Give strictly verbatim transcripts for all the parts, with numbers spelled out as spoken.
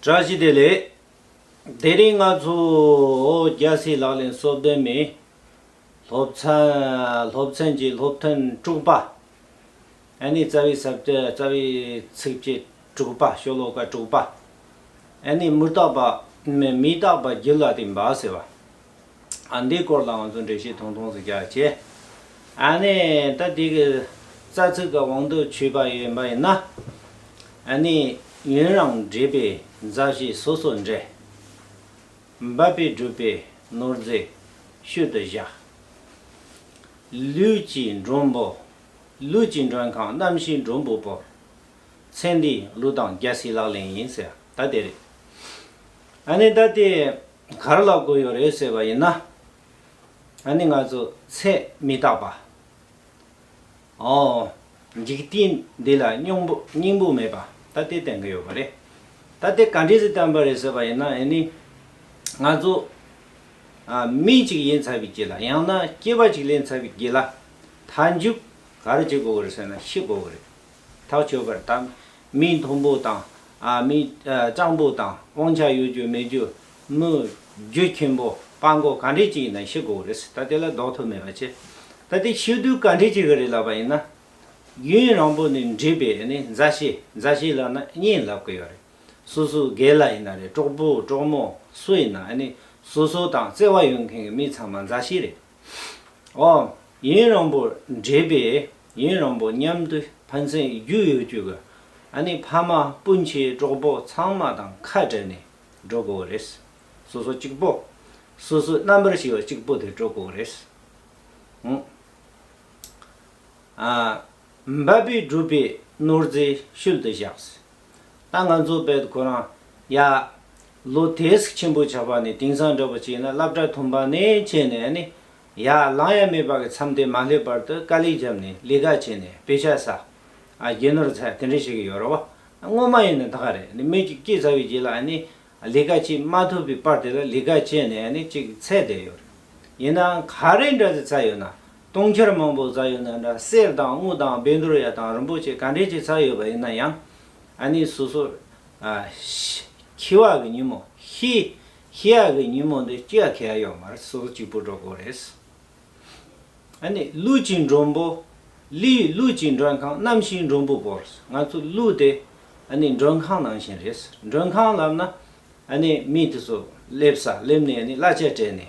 བཀྲ་ཤིས་བདེ་ལེགས། དེ་རིང་ང་ཚོ་རྒྱལ་སྲས་ལག་ལེན་སོ་བདུན་མའི་སློབ་ཚན། སློབ་ཚན་གྱི་སློབ་ཐུན་དྲུག་པ། ཨ་ནི་རྩ་བའི་ས་བཅད། རྩ་བའི་ཚིགས་བཅད་དྲུག་པ། ཤོ་ལོ་ཀ་དྲུག་པ། ཨ་ནི་མི་རྟག་པ། མི་མི་རྟག་པ་རྒྱུད་ལ་བརྟེན་པ་ཟེར་བ། ཨ་འདིའི་སྐོར་ལ་ང་ཚོ་འགྲེལ་བཤད་ཐུང་ཐུང་ཞིག་རྒྱག་བྱས། ཨ་ནི་ད་འདི་གི་རྩ་ཚིག་གི་དབང་དུ་ཆུད་པ་ཡིན་པ་ཡིན་ན། ཨ་ནི་ཡུན་རིང་འདྲེས་པའི་མཛའ་བཤེས་སོ་སོར་འབྲལ། འབད་པས་བསྒྲུབས་པའི་ནོར་རྫས་ཤུལ་དུ་བཞག། ལུས་ཀྱི་མགྲོན་པོ། ལུས་ཀྱི་མགྲོན་ཁང་། རྣམ་ཤེས་མགྲོན་པོ་བོར། ཚེ་འདིའི་ལུས་དང་རྒྱལ་སྲས་ལག་ལེན་ཡིན་ཟེར། ད་དེ་རེད། ཨ་ནི་ད་དེ་ག་རེ་ལབ་དགོས་ཡོད་རེད་ཟེར་བ་ཡིན་ན། ཨ་ནི་ང་ཚོ་ཚེ་མི་རྟག་པ། ཨོ། འཇིག་རྟེན་འདི་ལ་སྙིང་པོ་སྙིང་པོ་མེད་པ། ད་དེ་བསྟན་གྱི་ཡོད་པ་རེད། ད་དེ་ག་འདྲས་སེ་བསྟན་པ་རེད་ཟེར་བ་ཡིན་ན། ཨ་ནི་ང་ཚོ་ཨ་མི་གཅིག་ཡིན་ཚར་བའི་རྗེས་ལ། ཡང་ན་སྐྱེ་བ་གཅིག་ལེན་ཚར་བའི་རྗེས་ལ། མཐའ་མཇུག་ག་རེ་བྱེད་དགོས་ཀྱི་རེད་ཟེར་ན། ཤི་དགོས་ཀྱི་རེད། ཐག་ཆོད་པར་ད་མི་མཐོན་པོ་དང་། ཨ་མི་ཨ་སྤྱང་པོ་དང་། དབང་ཆ་ཡོད་རྒྱུ་མེད་རྒྱུ། མི་རྒྱུ་ཆེན་པོ་སྤྲང་པོ་ག་འདྲས་ཅིག་ཡིན་ན་ཤི་དགོས་རེད། ད་དེ་ལ་ལྡོག་ཐབས་མེད་པ་བྱས། ད་དེ་ཤི་དུས་ག་འདྲས་ཅིག་གི་རེད་ལབ་པ་ཡིན་ན། ཡུན་རིང་པོ་ནས་འདྲེས་པའི་ནི་མཛའ་བཤེས། མཛའ་བཤེས་ལབ་ན་གཉེན་ལབ་ཀྱི་ཡོད་རེད། སོ་སོ་སྒེར་ལ་ཡིན་ན་རེད། གྲོགས་པོ་གྲོགས་མོ་སུ་ཡིན་ན། ཨ་ནི་སོ་སོ་དང་བརྩེ་བ་ཡོད་མཁན་གྱི་མི་ཚང་མ་མཛའ་བཤེས་རེད། ཨོ། ཡུན་རིང་པོ་འདྲེས་པའི། ཡུན་རིང་པོ་མཉམ་དུ་ཕན་ཚུན་རྒྱུས་ཡོད་རྒྱུ་གི། ཨ་ནི་ཕ་མ་སྤུན་མཆེད་གྲོགས་པོ་ཚང་མ་དང་ཁ་བྲལ་ནས་འགྲོ་དགོས་རེད། སོ་སོ་གཅིག་པོ། སོ་སོའི་རྣམ་པར་ཤེས་པ་གཅིག་པོ་དེ་འགྲོ་དགོས་རེད། ཨང་། ཨ། འབད་པས་བསྒྲུབས་པའི་ནོར་རྫས་ཤུལ་དུ་བཞག། ད་ང་ཚོ་བོད་ཁོ་རང་ཡ་ལོ་དེ་ཟིག་ཆེན་པོ་ཆགས་པ་ནས། དེང་སང་འདྲ་པོ་བྱས་ན་སློབ་གྲྭ་ཐོན་པ་ནས་བྱས་ནས་ནི། ཡ་ལངས་ཡ་མེད་པ་གི་མཚམས་དེ་མ་སླེབས་བར་དུ་དཀའ་ལས་བརྒྱབ་ནས། ལས་ཀ་བྱས་ནས། དཔེ་ཆ་ཟ། ཨ། རྒྱུ་ནོར་འཚོལ། དེ་འདྲ་བྱེད་ཀྱི་ཡོད་རེད་བ། སྔོན་མ་ཡིན་ན་ད་ག་རེད། ནི་མི་གཅིག་སྐྱེས་ཚར་བའི་རྗེས་ལ། ཨ་ནི་ལས་ཀ་བྱེད་མ་ཐུབ་པའི་བར་དེ་ལ་ལས་ཀ་བྱས་ནས། ཨ་ནི་གཅིག་འཚོལ་བསྡད་ཡོད་རེད། ཡིན་ནའང་ག་རེ་འདྲ་ཟིག་འཚོལ་ཡོད་ན། དུང་ཕྱུར་མང་པོ་འཚོལ་ཡོད་ན་འདྲ། གསེར་དང་དངུལ་དང་བཻ་ཌཱུརྱ་དང་རིན་པོ་ཆེ་ག་འདྲས་ཅིག་འཚོལ་ཡོད་པ་ཡིན་ན་ཡང་། ཨ་ནི་སོ་སོ། ཨ། ཤི་ཤི་བ་གི་ཉིན་མོ། ཤི་ཤི་ཡ་གི་ཉིན་མོ་འདི་སྐྱེལ་ཁེལ་ཡ་ཡོད་མ་རེད། སོ་སོ་གཅིག་པུ་འགྲོ་དགོས་རེད། ཨ་ནི་ལུས་ཀྱི་མགྲོན་པོ། ལུས་ལུས་ཀྱི་མགྲོན་ཁང་། རྣམ་ཤེས་མགྲོན་པོ་བོར། ང་ཚོ་ལུས་དེ་ཨ་ནི་མགྲོན་ཁང་ནང་བཞིན་རེད། མགྲོན་ཁང་ལབ་ན། ཨ་ནི་མི་དེ་ཚོ་སླེབས་ས། སླེབས་ནས་ཨ་ནི་གླ་ཆ་སྤྲད་ནས།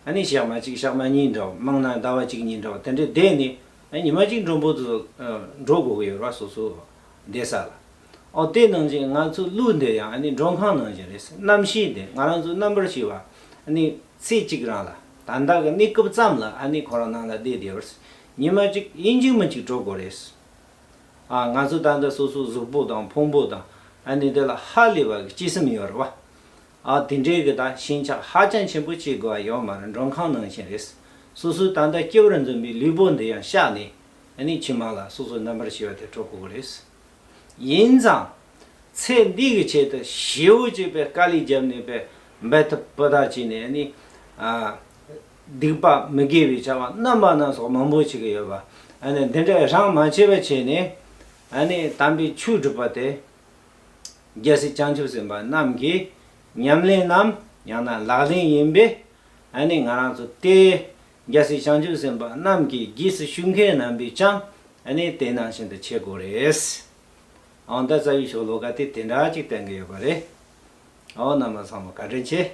ཨ་ནི་ཞག་མ་གཅིག་ཞག་མ་གཉིས་འདྲ་བོ། མང་ན་ཟླ་བ་གཅིག་གཉིས་འདྲ་བོ། དེ་འདྲས་བསྡད་ནས། ཨ། ཉི་མ་གཅིག་མགྲོན་པོ་དེ་ཚོ་འགྲོ་དགོས་ཀྱི་ཡོད་རེད་བ། སོ་སོ་བསྡད་ས་ལ། ཨོ། དེ་ནང་བཞིན་ང་ཚོ་ལུས་འདི་ཡང་ཨ་ནི་མགྲོན་ཁང་ནང་བཞིན་རེད། རྣམ་ཤེས་འདི། ང་རང་ཚོའི་རྣམ་པར་ཤེས་པ། ཨ་ནི་ཚེ་གཅིག་རང་ལ། ད་ལྟ་གི་གནས་སྐབས་ཙམ་ལ་ཨ་ནི་ཁོ་རང་ནང་ལ་བསྡད་བསྡད་པ་རེད། ཉི་མ་གཅིག་ཡིན་གཅིག་མིན་གཅིག་འགྲོ་དགོས་རེད། ཨ། ང་ཚོ་ད་ལྟ་སོ་སོ་གཟུགས་པོ་དང་ཕུང་པོ་དང་། ཨ་ནི་དེ་ལ་ཧ་ལས་པ་གི་སྤྱི་སེམས་ཡོད་རེད་བ། ཨ། དེ་འདྲའི་གི་ད་ཞེན་ཆགས་ཧ་ཅང་ཆེན་པོ་བྱེད་དགོས་པ་ཡོད་མ་རེད། མགྲོན་ཁང་ནང་བཞིན་རེད། སོ་སོའི་ད་ལྟ་སྐྱེ་བར་འཛིན་པའི་ལུས་པོ་འདི་ཡང་བཤགས་ནས། ཨ་ནི་ཕྱི་མ་ལ་སོ་སོའི་རྣམ་པར་ཤེས་པ་དེ་འགྲོ་དགོས་རེད། ཡིན་ཙང་། ཚེ་འདི་གི་ཆེད་དུ་ཞེ་པོ་ཅིག་པའི་དཀའ་ལས་བརྒྱབ་ནས། པའི་འབད་ཐབས་པོ་ད་བྱས་ནས། ཨ་ནི། ཨ། སྡིག་པ་མི་དགེ་བའི་བྱ་བ་རྣམ་པ་སྣ་ཚོགས་མང་པོ་བྱེད་ཀྱི་ཡོད་པ། ཨ་ནི་འདི་འདྲ་རང་མ་བྱས་པ་བྱས་ནས། ཨ་ནི་དམ་པའི་ཆོས་སྒྲུབ་པ་དེ། རྒྱལ་སྲས་བྱང་ཆུབ་སེམས་དཔའ་རྣམས་ཀྱི་ཉམས་ལེན་ནམ་ཡང་ན་ལག་ལེན་ཡིན་པས། ཨ་ནི་ང་རང་ཚོ་དེ་རྒྱལ་སྲས་བྱང་ཆུབ་སེམས་དཔའ་རྣམས་ཀྱི་རྗེས་སུ་ཞུགས་མཁན་རྣམ་པས་ཀྱང་ཨ་ནི་དེ་ནང་བཞིན་དུ་བྱེད་དགོས་རེད། ཨང་། ད་རྩ་བའི་ཤོ་ལོ་ཀ་དེ་དེ་འདྲ་ཅིག་བསྟན་གྱི་ཡོད་པ་རེད། ཨོ། རྣམ་པ་ཚང་མ་བཀའ་དྲིན་ཆེ།